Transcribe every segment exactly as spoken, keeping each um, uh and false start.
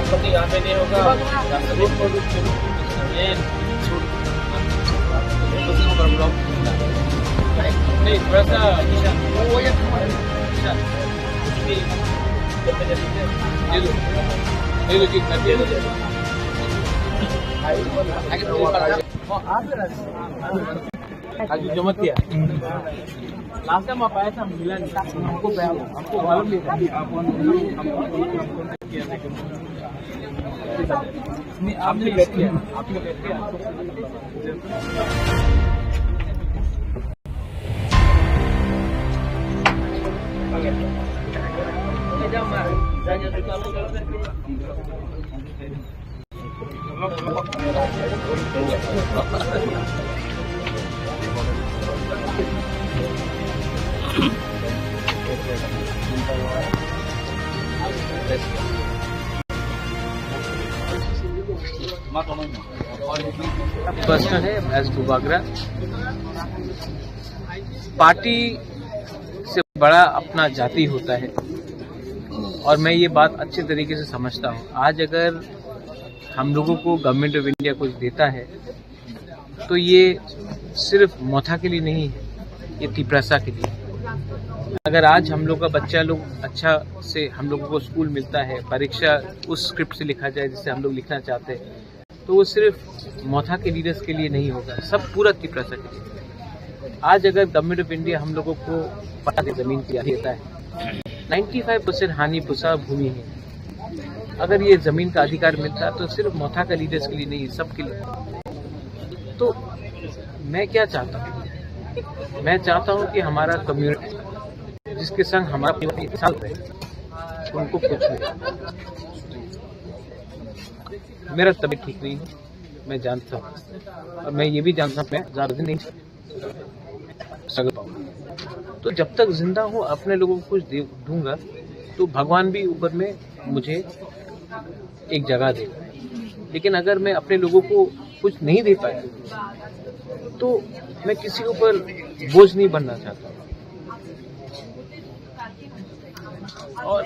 यहाँ पे नहीं होगा, रास्ता रोड पर रुक के रुक, ये छोड़, नहीं, थोड़ा सा, ये लो, ये लो, ये लो। आज जमा किया। लास्ट टाइम आप आया था, मिला नहीं। हमको, हमको मालूम नहीं था। नहीं, आपने वेट किया, आपने वेट किया। प्रश्न है एस बुबागरा, पार्टी से बड़ा अपना जाति होता है और मैं ये बात अच्छे तरीके से समझता हूँ। आज अगर हम लोगों को गवर्नमेंट ऑफ इंडिया कुछ देता है तो ये सिर्फ मोथा के लिए नहीं है, ये तिपरासा के लिए। अगर आज हम लोग का बच्चा लोग अच्छा से हम लोगों को स्कूल मिलता है, परीक्षा उस स्क्रिप्ट से लिखा जाए जिससे हम लोग लिखना चाहते हैं, तो वो सिर्फ मोथा के लीडर्स के लिए नहीं होगा, सब पूरा तिपरासा के लिए। आज अगर गवर्नमेंट ऑफ इंडिया हम लोगों को पता दे जमीन की देता है, नाइन्टी फाइव परसेंट हानि पुसा भूमि है। अगर ये जमीन का अधिकार मिलता तो सिर्फ मोथा का लीडर्स के लिए नहीं, सबके लिए। तो मैं क्या चाहता हूँ, मैं चाहता हूँ कि हमारा कम्युनिटी जिसके संग हमारा परिवार एक साथ रहे, उनको कुछ नहीं। मेरा तबीयत ठीक नहीं है, मैं जानता हूँ, और मैं ये भी जानता हूँ मैं ज़्यादा दिन नहीं स्ट्रगल पाऊंगा। तो जब तक जिंदा हूँ अपने लोगों को कुछ दे दूंगा, तो भगवान भी ऊपर में मुझे एक जगह देगा। लेकिन अगर मैं अपने लोगों को कुछ नहीं दे पाया तो मैं किसी के ऊपर बोझ नहीं बनना चाहता। और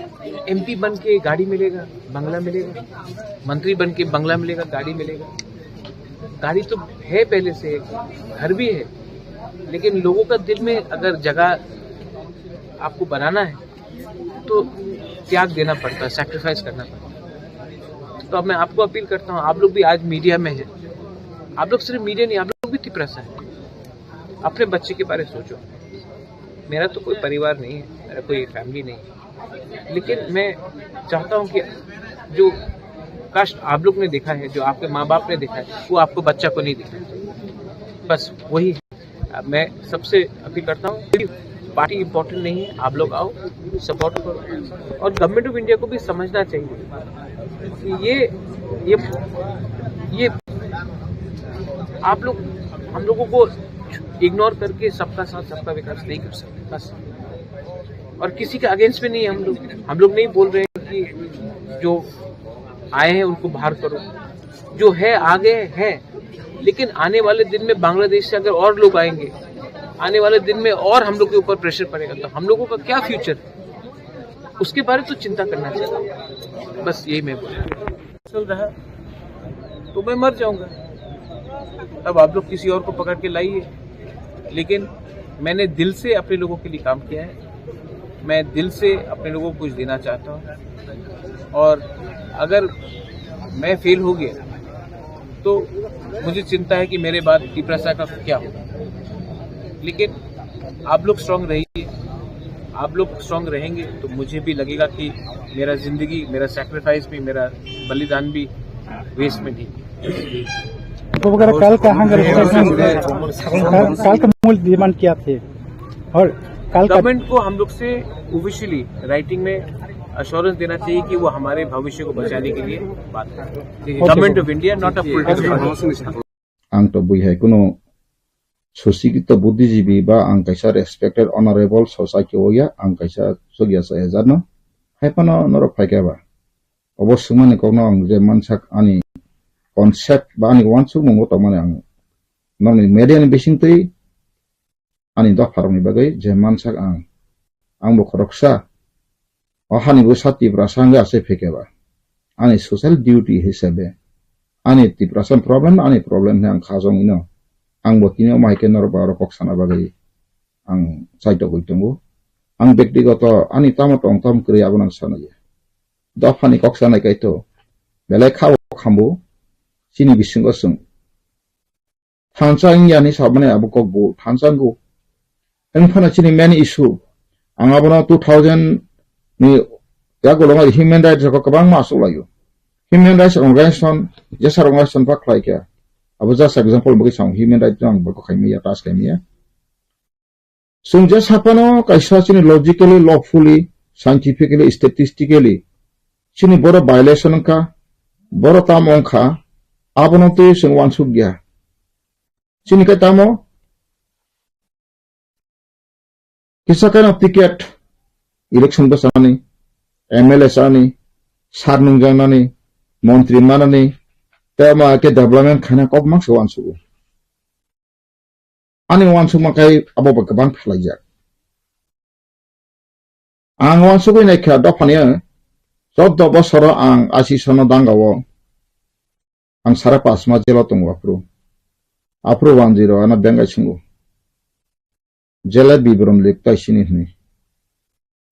एमपी बन के गाड़ी मिलेगा, बंगला मिलेगा, मंत्री बन के बंगला मिलेगा, गाड़ी मिलेगा। गाड़ी तो है पहले से, घर भी है, लेकिन लोगों का दिल में अगर जगह आपको बनाना है तो त्याग देना पड़ता है, सैक्रिफाइस करना पड़ता है। तो अब मैं आपको अपील करता हूँ, आप लोग भी आज मीडिया में हैं, आप लोग सिर्फ मीडिया नहीं, आप लोग भी तिपरासा है। अपने बच्चे के बारे में सोचो। मेरा तो कोई परिवार नहीं है, मेरा कोई फैमिली नहीं है, लेकिन मैं चाहता हूँ कि जो कष्ट आप लोग ने देखा है, जो आपके माँ बाप ने देखा है, वो आपको बच्चा को नहीं देखा है। बस वही है। मैं सबसे अपील करता हूँ, पार्टी इंपॉर्टेंट नहीं है, आप लोग आओ, सपोर्ट करो। और गवर्नमेंट ऑफ इंडिया को भी समझना चाहिए कि ये ये ये आप लोग, हम लोगों को इग्नोर करके सबका साथ सबका विकास नहीं कर सकते बस। और किसी के अगेंस्ट में नहीं है हम लोग। हम लोग नहीं बोल रहे हैं कि जो आए हैं उनको बाहर करो, जो है आगे हैं, लेकिन आने वाले दिन में बांग्लादेश से अगर और लोग आएंगे, आने वाले दिन में और हम लोग के ऊपर प्रेशर पड़ेगा, तो हम लोगों का क्या फ्यूचर, उसके बारे में तो चिंता करना चाहिए। बस यही मैं बोल रहा हूँ। चल रहा तो मैं मर जाऊंगा। अब आप लोग किसी और को पकड़ के लाइए, लेकिन मैंने दिल से अपने लोगों के लिए काम किया है। मैं दिल से अपने लोगों को कुछ देना चाहता हूँ, और अगर मैं फेल हो गया तो मुझे चिंता है कि मेरे बाद तिपरासा का क्या होगा। लेकिन आप लोग स्ट्रांग रहिए, आप लोग स्ट्रांग रहेंगे तो मुझे भी लगेगा कि मेरा जिंदगी, मेरा सैक्रिफाइस भी, मेरा बलिदान भी वेस्ट में नहीं। Bubagra, कल का हंगर स्टेशन, कल, कल का मूल डिमांड क्या थे? और कल का गवर्नमेंट को हम लोग से ऑफिशियली राइटिंग में अश्योरेंस देना चाहिए कि वो हमारे भविष्य को बचाने के लिए बात करें। Government of India, not a political. Ang to bui hai kunu susikito buddhijibi ba ang kaisa respected honorable sosa kiwi ya, ang kaisa chukya cha ejar no. Hai phano norok phai khe ba. Obo swngmani kokno ang je mansak ani concept ba ani uansukmung bo tongmani ang nokni media ni bisingtwi ani dopharokni bagwi je mansak ang, ang bo khoroksa o hani bwsa Tiprasa wngwi achai phaikha ba. ani social duty hisabe, ani Tiprasa problem, ani problem hwnwi ang khajagwino. Ang bo tini omo hai khe norok bai oro kok sana bagwi ang chaitogwi tongo. Ang bektigoto ani tamo tong tamo kwrwi abono ang sanaya. Dophani kok sanai kaito, belai kha o khambu, chini bisingo chwng thansa wngya hinwi samani abo kok bo thansa wngo. Wngphano chini main issue, ang abono two thousand ni yagulo human rights rok kwbangma achuk laio. Human rights organization, jesa organization ba khlai kha. Abo just example bagwi chwng human rights no ang bo khaimaya, touch khaimaya. Chwng je saphano kaisa chini logically, lawfully, scientifically, statistically chini boro violation wngkha, boro tamo wngkha, abono twi chwng uansuk ya. Chini khe tamo kisa kheno ticket, election bwchanani, M L A chani, sar nungjaknani, montri manani, tei omo hai khe development khaina kok mangsa uansugo. Ani uansukma khe abo bo kwbang pherlaijak. Ang uansugwi naikha dophani chaudo bosoro ang ashi sono dangao ang sare pas ma jelo tongo aphuru. Aphuru one zero ano bengai sungo. Jele biboron lik tai sini hwnwi.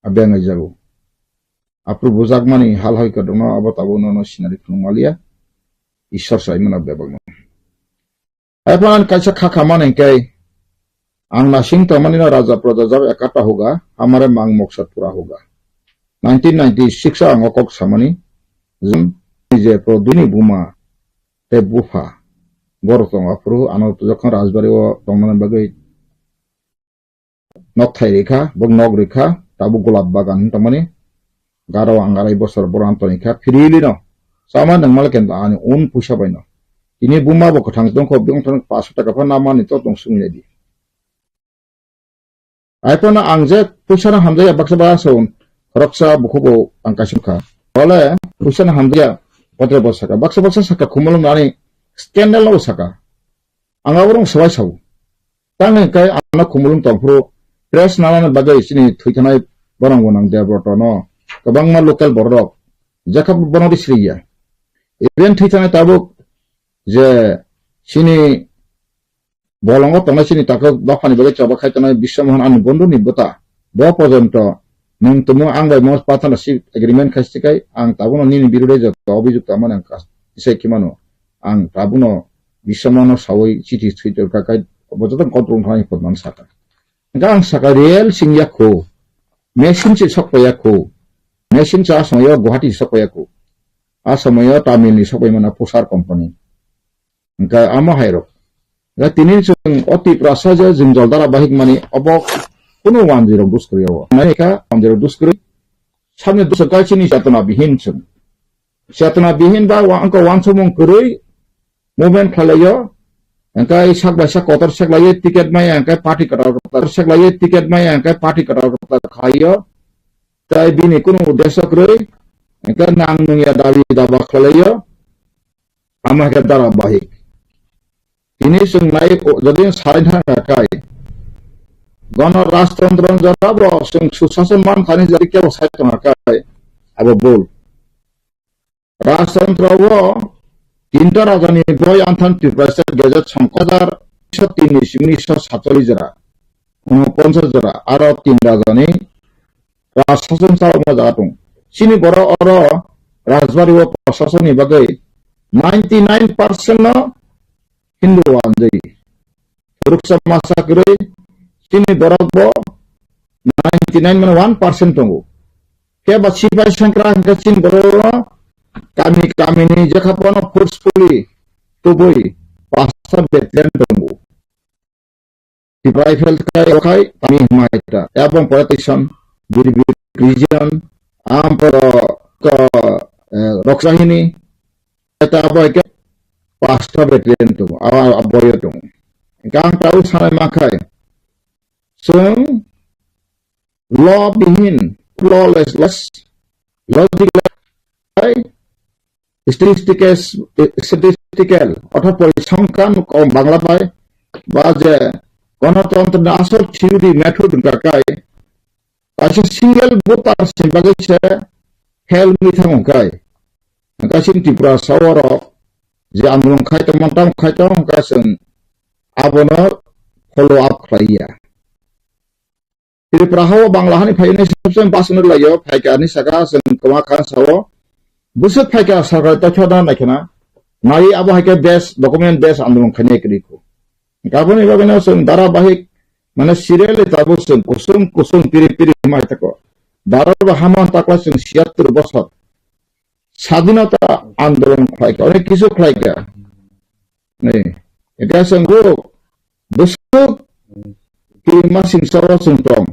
A bengai jago. Aphuru bujakmani hal hai kwdwkno abo tabuk nono sinari phunuk maliya. Ishwar sai mano bebakno. Haiphan kaisa kha khamani hwnkhe, ang nasing tongmani no raja praja jab ekata hoga, hamare mang moksad pura hoga. Nineteen ninety-six o ang o kok samani, jwn je prodwini buma tei bupha borok tongo aphuru ano jokhon rajbari o tongmani bagwi nok thai rikha, bok nok rikha, tabuk golap bagan tongmani, garo ang arai bosor boro ang tongikha, freely no, sama nang mal kento ani own puisa bai no. Tini buma bo kwthang tongkho, bini thang paanso taka pha namani to tong sung ledi. Ai phano ang je puisa no hamjaya baksa baksa un, khoroksa bukhubo ang kaising kha. Bole puisa no hamjaya, botre bo saka, baksa baksa saka khumulung ani scandal no saka. Ang aborok swbai sao. Tang hwnkhe ano khumulwng tongphuru press nanani bagwi chini thwithanai borok bo nang Debroto no kwbangma local borok jekha bono sriya. Even thwithanai tabuk je chini bolongo tongnai chini takhuk dophani bagwi choba khai tongnai Biswamohan ani bondhuni bwta bo porjonto nwng tumo ang bai mo pathana si agreement khai sikai ang tabuno nini birude joto obijukta mano ang kas-, isai khimano ang tabuno Biswamohanno sawi chithi swi torkha khai bo joto control khlai photman saka. Hingkhe ang saka real singya kho, machine se sokpaiya kho, machine se a somoyo Guwahati se sokpaiya kho, a somoyo Tamil ni sokpai mana Pusar company. Hingkhe amo hai rok. Hingkhe tini chwng o Tiprasa je jwngjal dara bahik mani obo kunu one zero duskwrwi obo. Nai kha one zero duskwrwi. Sabni duskwrwi chini chetona bihin chwng. Chetona bihin ba wa-, wngkha wansukmung kwrwi movement khlailaio. Hingkhe sak bai sak kotor seklaio ticket maya hingkhe party kwtal kwtal seklaio ticket maya hingkhe party kwtal kwtal khlaio. Tai bini kunu uddesyo kwrwi hingkhe nang nungya dabi daba khlailaio. Ama khe dara bahik. Tini chwng nai o, jodi sai thangkha kai. Gono rajtantro jora bo chwng susason man thani jodi kebo sai thangkha kai. Abo bul. Rajtantro o tinta rajani boi anthan Tiprasa gazette songkhajar unisho tin ni simi unisho satchollish jora. Unoponchas jora. Aro tin rajani Rajsason chalokma jaga tong. Chini borok oro rajbari o prasasoni bagwi ninety nine percent no Hindu wanjwi. Puruksa masa kwrwi chini borok bo ninety nine mane one percent tongo. Keba sipai sengkrak hwnkhe chini borok no kami kami ni jekha phano forcefully tubui pasta battalion tongo. Tripura Rifle khai, khai, tami hwnma hai ta. Ebong protection, Birbir region, amporo ko, eh, Roksahini, eta abo ke pasta battalion tongo, abo, abo yo tongo. Hingkhe ang tabuk sanai mankhai, chwng law bihin, lawless, less, logical, statistical, statistical, ortho porisongkhan kom Bangla bai, ba je gonotontro ni asol theory method wngkha kai, kaisa single voter ni bagwi se fail wngwi thango kai. Hwnkhe chini Tripura saorok je andolon khai tongma, tamo khai tong, hwnkhe chwng abono follow up khlai ya. Tripura hao Bangla hani phainai sabse basno laio, phaikha ani saka chwng kwma kha sao. Bwswk phaikha sarkar tokha da naikhana. Nai abo hai khe base, document base andolon khainai kwrwi kho. Aboni bagwino chwng dharabahik, mane serially tabuk chwng kusung kusung piri piri mai tako. Dara ba haman takla chwng siyattor bosor sadinota andolon khlaikha, onek kisu khlaikha. Ni, ekha chwng kuk bwswk kirima singsa o chwng tong.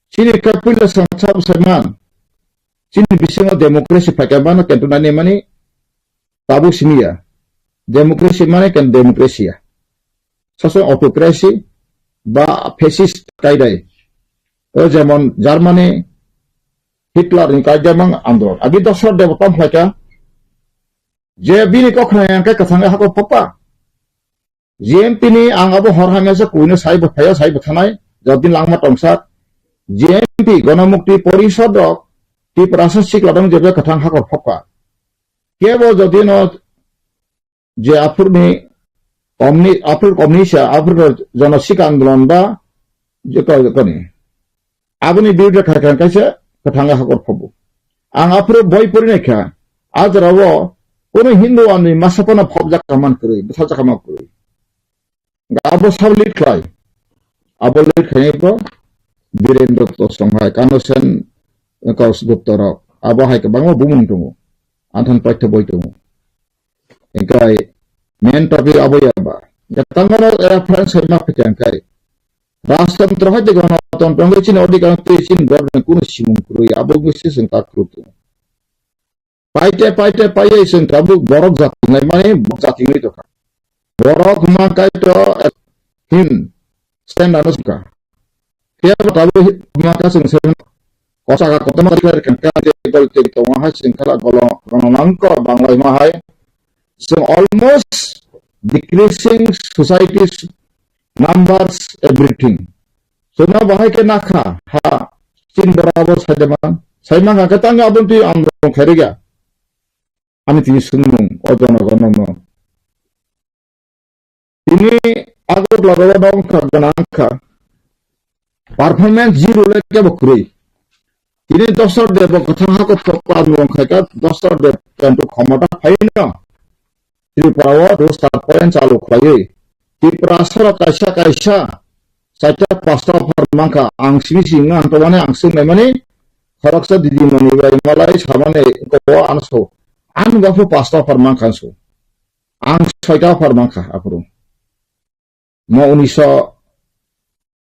Chini kha puila sangsa bwsai man. Chini bisingo democracy phaikha mano kentu nani mani tabuk simi ya. Democracy mane ken democracy ya. Sasong autocracy ba fascist kaidai. O jemon Germany, Hitler ni kaidai mang andolon. Agi dosra debota phaikha. Je bini kok khna yang khe kwthang hakor phokpa. G M P ni ang abo hor hamya se kuino sai bo phaio, sai bo thanai, jodin langma tongsak. G M P Gonomukti Porishod rok Tiprasa sikla dong jebe kwthang hakor phokpa. Kebo jodino je aphurni omni, aphur omni sa, aphur jono sika andolon ba je ko, koni. Aboni birude khai khai kaisa kwthanga hakor phobu. Ang aphuru boi porinai kha, a jorao kunu Hindu ani masa phano phobjak kaman kwrwi, bwthajak kaman kwrwi. Abo sabo lead khlai. Abo lead khainai bo Birendra Tosong hai, Kano Sen, Kaus Gupta rok. Abo hai kwbangma bumung tongo. Anthan paitha boi tongo. Engkai main topic abo ya ba. Ya tangmano reference ma phikha engkai. Rajtantro hai de gana tantro engkai chini odhikar tei chini borok ni kunu simung kwrwi abo wngwi se chwng ta kwrwk tongo. Paite paite paiye chwng tabuk borok jati nai mani borok jati wngwi tongkha. Borok hwnma kai to hin stand ano sungkha. Phiya bo tabuk hwnma kha chwng se kosa ka kotorma kari kha kha tei gol tei tongo hai chwng khala golo golo nang ko Bangla hwnma hai. So almost decreasing society's numbers, everything. So na bahai ke nakha ha chin borabo saidema saimang ka tang abon twi ang khairiga. Ani tini sungmung o jono gono mo. Tini Agartala rogo dong kha gwnang kha. Performance zero le kebo kwrwi. Tini Dosar Deb bo kwthang hako phokla mung khai kha, Dosar Deb kanto khomota phaino Tripura o rus tak poyan chalu khlaiwi. Tripura sara kaisa kaisa chaita pasta offer mankha, ang simi simi ang tomani ang sung naimani khoroksa didi mani bai malai samani ko ano so. Ang baphu pasta offer mankha so. Ang soita offer mankha aphuru. Mo unisho,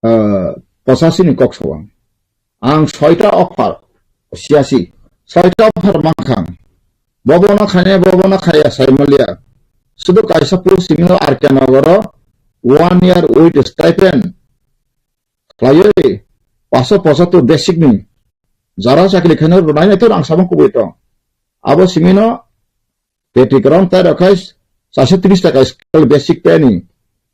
eh, pochasi ni kok sawang. Ang soita offer, siyasi, soita offer mankha ang. Bobo no khanya, bobo no khaya, saimaliya. Sudu kaisa post simi R K Nagaro, one year with stipend. Khlaiwi, paso posa to basic ni. Jara chakri khana runai nai to ang sabang kubui to. Abo simi no, Teti kwrwng tai rok khai sase tris taka scale basic pay ni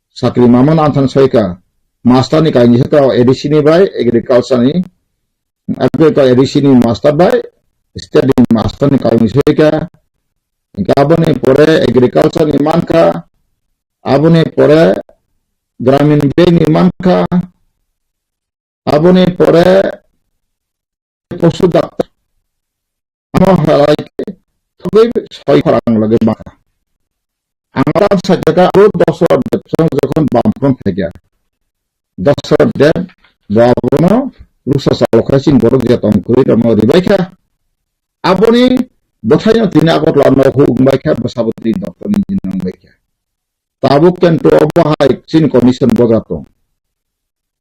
sakri mamano anthan soika. Master ni kainwi se to A D C ni bai agriculture ni, agriculture A D C ni master bai state ni master ni kainwi soika. Aboni pore agriculture ni mankha, aboni pore gramin bank ni mankha, aboni pore posu daktar. Ano halai ke thogwi soi khorang lage maka. Ang tam sajaka aro Dosra Deb song jokhon bamprong phaikha. Dosra Deb bo abono rusa chalo khai chini borok je tong kwrwi rokno ribai kha. Aboni bwthaino tini Agartala no hu wngbai kha, bwsabwtwi doctor ni din wngbai kha. Tabuk kento obo hai chini condition boja tong.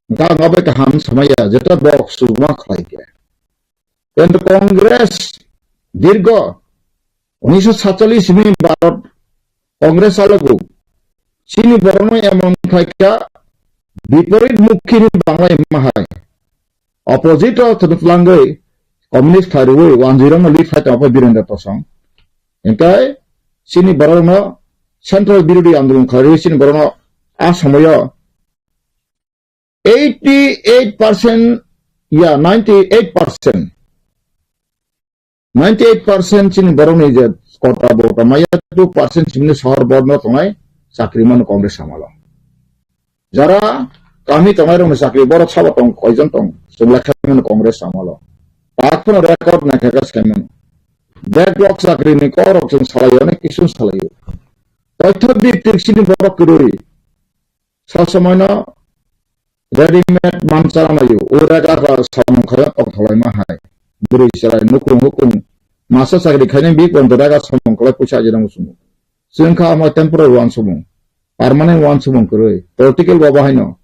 Hwnkhe ang abo kaham samaya, jeta bok suma khlai khe. Kento Congress dirgo unisho satchallis ni Bharat Congress chalogo chini borokno emon khlai kha biporit mukhi ni Bangla hima hai. Opposite o twrwng twlangwi communist khlai rwui one zero no lead khlai tongkha Birendra Tosong. Hwnkhe chini borokno central birodhi andolon khlai rwui chini borokno a somoyo eighty eight percent ya ninety eight percent Ninety eight percent chini borokni je kota bo ta maya, two percent chini sohor borno tongnai chakri mano Congress amalo. Jara kami tongnai rokni chakri borok sabo tong, koijon tong, chwng lekha mano Congress amalo. Takhwno record naikha kha sai mano. Backlog chakri ni korok chwng salai, onek kisu salai. Toitho bik tik chini borok kwrwi. Sa samoino readymade man chana laio, o rega ka samung khaina tongtholaima hai. Bwrwi chwrai nukhung hukhung masa chakri khaina bi konto rega samung khlai puisa ajina muchungo. Chwng kha amo temporary uansukmung, permanent uansukmung kwrwi. Political bo bahaino.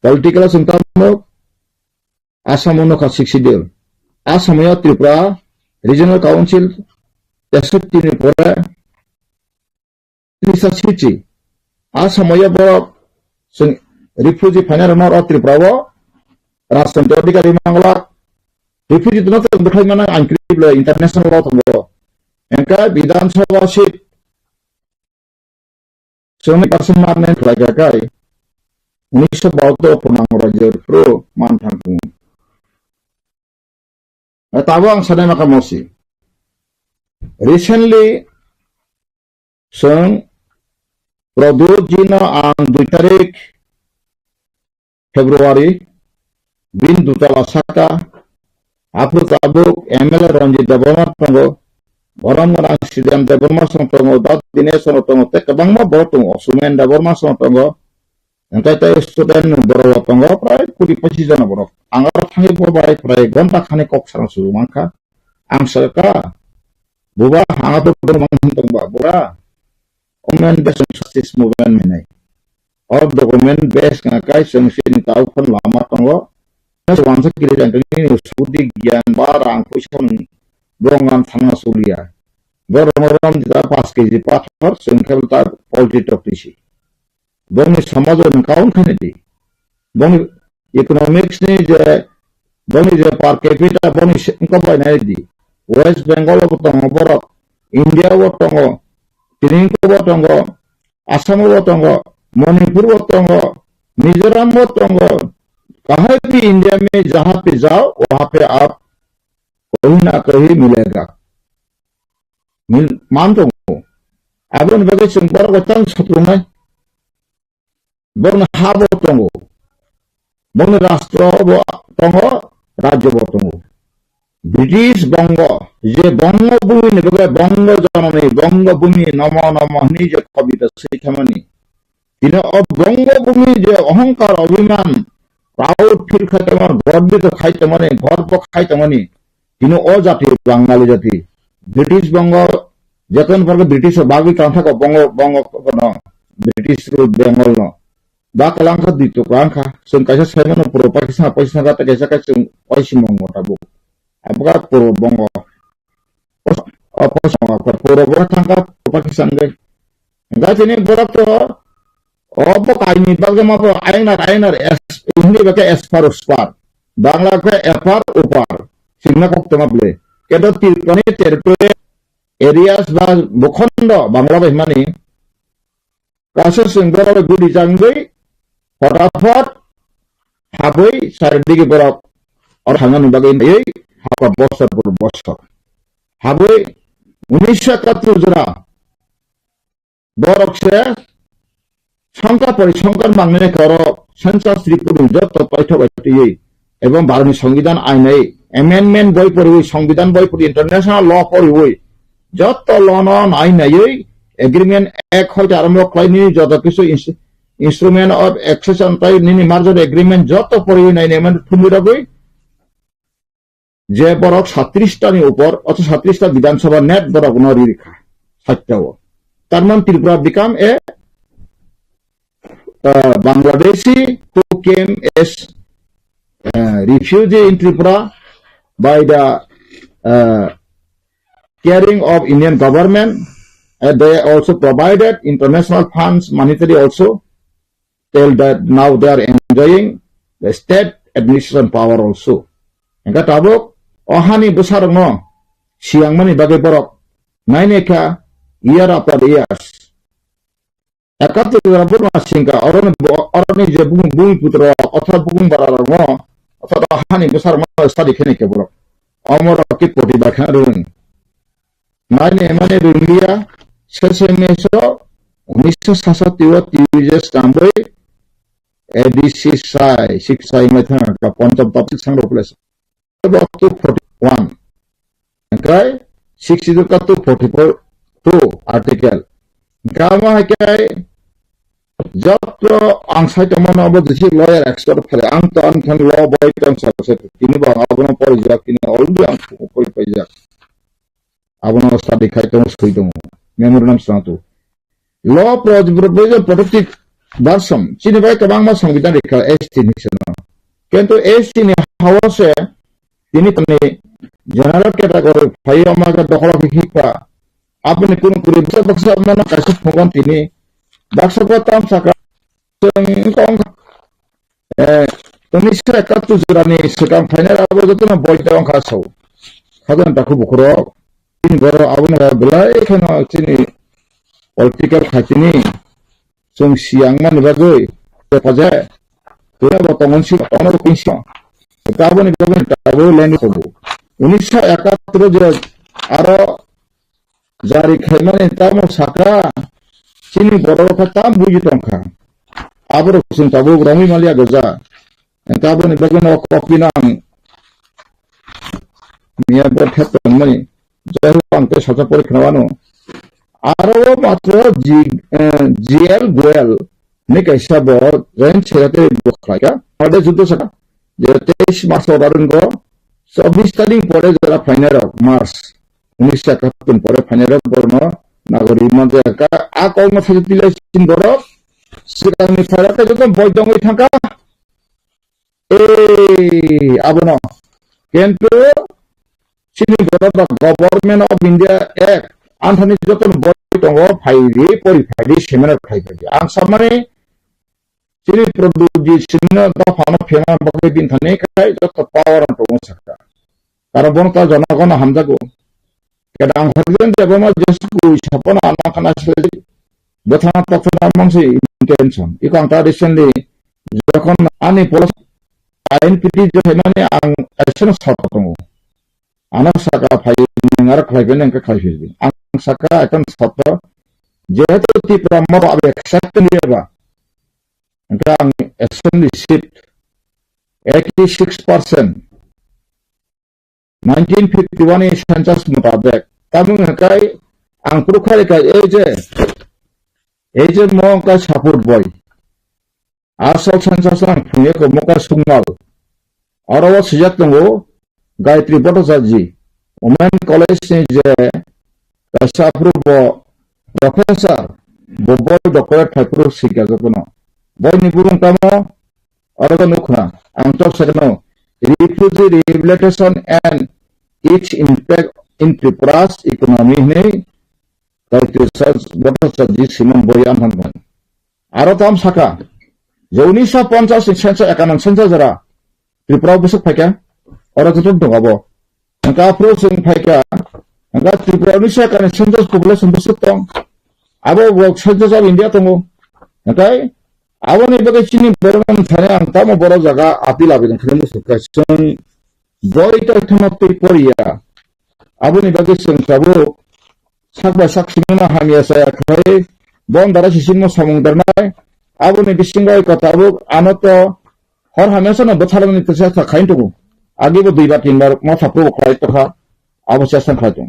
Political chwng tamo Assam o nokha Sixth Schedule. Assam o Tripura Regional Council tesattini pore Trisa sitsi. A samoya borok chwng refugee phainai rokno o Tripura o rajtantri adhikari mangla. Refugee no chwng bwthai mano ang krible international law tongo. Engka Bidhan Sabha seat chwngni percent mannai khlai kha kai. Unisho bahatter pwnang rajyo phuru man thang tongo. Tabo ang sanai maka mosi. Recently, chwng Pradyot ji no ang dui tarik February, bini dutala saka, aphuru tabuk M L A Ranjit Debbarma tongo, borom gwnang C D M Debbarma song tongo, Dat Dinesh song tongo, tei kwbangma borok tongo, Sumen Debbarma song tongo, hingke tei student borok bo tongo, prai kuri pochis jona borok. Ang aro thangwi bo bai prai gonta khani kok sarang suju mankha. Ang sakha, buba hanga to dong mang tongba, bura. Omen bes justice movement menai. O document bes nga kai chwng sini tau phon lama tongo. Wansa kiri jang kini sudi gian ba rang puisa brongan thangna sulia. Borok rom jita pas K G pathor chwng khe ta poultry tok tisi. Bongni samaj o kaun khani di. Bongni economics ni je, bongni je per capita bongni se-, wngkha bai nai di. West Bengal o bo tongo borok, India o tongo, tini bo tongo, Assam o tongo, Manipur o tongo, Mizoram o tongo. कहीं भी इंडिया में जहाँ पे जाओ, वहाँ पे आप कहीं ना कहीं मिलेगा। Mil-, man tongo. Aboni bagwi chwng borok bai tang sotrungnai. Borokni ha bo tongo. Borokni rastro bo tongo, rajyo bo tongo. British Bongo, je Bongo bhumi ni bagwi Bongo jononi, Bongo bhumi nomo nomo hwnwi je kobita swi khamani. Tini o Bongo bhumi je ohongkar, obhiman, proud feel khai tongmani, gorbito khai tongmani, gorbo khai tongmani, tini o jati Bangali jati. British Bongo, jotoni porke British o bagwi tongthako Bongo, Bongo kono, British rule Bengal no. Ba kalang kha, dui tukla wngkha, chwng kaisa saimano puro Pakistan, Pakistan kha, tei kaisa khe chwng oisi Bongo tabuk. Abo kha puro Bongo. Pos-, o, pos-, o, puro bo thangkha, puro Pakistan bai. Hingkha chini borok to, o, bo kaini bagwi ma bo ayang nar, ayang nar, es-, Hindi bai khe espar uspar. Bangla khe epar upar. Singna kok tongma bwle. Kento Tripurani territory areas ba bukhondo Bangla bai hwnmani, kaisa chwng borok guli changwi, photapot habwi, chardigi borok oro thangnani bagwi naiwi, hakha bosor por bosor. Habwi unisho ekattor jora borok se songkar pori songkar mangnai khe oro census report joto paithak bai twiwi, ebong Bharatni Songbidan ainai amendment boi poriwi, Songbidan boi pori, international law poriwi, joto law no nai naiwi, agreement act hoite arombo khlaini joto kisu ins-, instrument of accession tai nini merger agreement joto poriwi nai nai man thumwi rogwi, je borok satris ta ni upor, oto satris ta Bidhan Sabha net borok no ri rikha, satta o. Tar man Tripura become a, uh, Bangladeshi who came as, uh, refugee in Tripura by the, uh, caring of Indian government. And they also provided international funds, monetary also. Till that now they are enjoying the state administration power also. Hingkha tabuk o hani bwsarokno siyangmani bagwi borok nainai kha year after years. Ekattor jora Burma singkha, oroni bo-, oroni je bumi, bumi putro, otha bukung bara rokno, otha hani bwsarokno study khenai khe borok. Omorok ki poti bai khna rwng. Naini emani rwngya, sese meso, unisho sasati o T V J stamboi, A D C sai, sik sai mai thang ka ponchom topic sang rok les. Up to forty-one. Engkai sixty to ka two forty-four two article. Engkai amo hai kai joto ang sai tongmano abo jisi lawyer expert phale ang to ang thang law boy tong sa se tini ba ang abono pori jak tini already ang pori pai jak. Abono study khai tongo, soi tongo. Memorandum swnam tu. Law pro-, provision protective version. Chini bai kwbangma songbidan rikha S T ni sino. Kintu S T ni hawa se tini tini general category phai oma ga dokolo ke hikpa. Aboni kunu kuri baksa baksa mano kaisa phungon tini. Baksa ko tam saka. Tong, eh, tongni se ekattu jorani swkang phainai abo jotono boy tong kha sao. Khajana takhu bukhurok. Tini boro abono belai kheno chini political khaitini. Chwng siyang mani bagwi tepaje. Tuna bo tongon si, tongo bo kinsi. Taboni bagwi tabo leni kobo. Unisho ekattu je aro jari khaimani tamo saka, chini borok kha tam buji tongkha. Aborok chwng tabuk romwi maliya goja. Engkha aboni bagwi no kok pino ang miya bo thep tongmani. Jai ho ang tei salsa pore khna wano. Aro o matro G-, eh, G L Goel ni kaisa bo join sera tei bo khlaika. Ode juddo saka. Je teis March o darwin go, chobbish tarik pore jora phainai rok March. Unisho ekattor pore phainai rok borno nagori manjak ka a kok no thajak tilai sin borok. Swkang ni phairok khe joto boi dongwi thangkha. Ei, abono. Kintu chini borok ba Government of India Act anthani joto boi tongo phaidi, pori phaidi, seminar khai phaidi. Ang samani chini Prodipjit Singh no dophano phena bagwi bini thani khai joto power ang tongo saka. Karon bono ta jonogono hamjago. Kedang horijan jebo ma jesu kui sapona ana kana se bethana taksana mangsi intention. Iko ang ta recently jokhon ani polos I N P T je mane ang action saka tongo. Ano saka phai nang ar khlai bene engka khlai phai. Ang saka action saka jehetu Tipra mo abe accept niya ba. Engka ang assembly seat eighty six percent. Nineteen fifty-one ni census mutabek. Tamung kai ang purkhari kai ei je, ei je mo kai support boy. Asol census ang phunye ko mo kai sungmal. Aro o sijak tongo Gayatri Bhattacharya, Women College ni je kaisa phuru bo professor, bo boy doctorate khai phuru sikha jotono. Boy ni burung tamo, aro nukhna, ang tok sakno, Refugee Rehabilitation and its Impact in Tripura's Economy hwnwi Gayatri Bhattacharya Simon boy ang thangkha. Aro tam saka, je unisho ponchas ni census, ekanon census jora, Tripura bwswk phaikha, oro joto dongabo. Engka aphuru chwng phaikha, engka Tripura ni se kani census population bwswk tong. Abo bo census of India tongo. Engkai aboni bagwi chini borok no thani ang tamo borok jaga appeal abidon khani muchung kha. Chwng boi tongthoma twi poriya. Aboni bagwi chwng tabuk sak bai sak simi no hamya chaya khlai, bon dara sisimo samung darnai. Aboni bisingo iko tabuk ano to hor hamya sano bwtharmani tesa sa khain tongo. Agi bo dui bar tin bar motha probo khlai tokha, abo chesang khlai tong.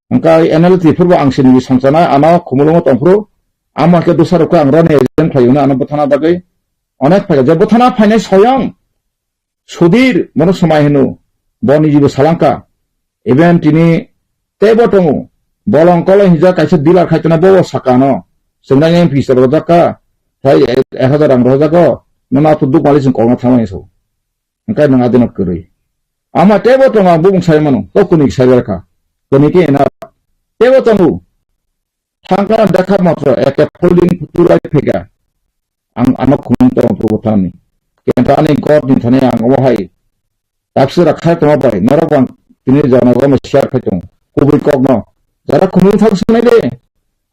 Engka N L T phuru bo ang sini sangchana ano khumulungo tongphuru, amo khe dusarok ang rani agent khlai ano bwthana bagwi onek phaikha je bwthana phainai soyang Sudhir, bono swmai hino, bo niji bo salangka. Even tini teibo tongo. Bolong kolai hinjak kaisa dealer khaitona bo sakano. Chwngnai M P se rojak ka. Hai ek hajar rang rojak o. Nono ato duk mali chwng kokna thangmani so. Engkai nang adino kwrwi. Ama teibo tongo ang bubung sai mano. To kuni sai berkha. Kuni ke ena teibo tongo. Thangka dakha matro eke folding putulai phega. Ang ano khumung tong probo thani. Kenta ani God ni thani ang obo hai. Tapsira khai tongma bai, norok bang tini jana gom share khai tong. Kubui kok no. Jara khumung thang sinai de.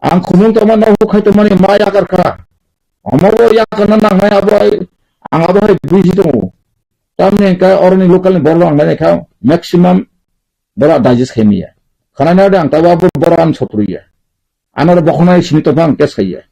Ang khumung tongma no hu khai tongmani ma yakar kha. Omo bo yakar na nang nai abo hai. Ang abo hai buji tongo. Tamni engka oroni local ni borok ang nai kha maximum bora digest khai miya. Khwnai nai de ang tabo abo borok ang sotruya. Ano ro bokhonai simi tongphang test khaiya.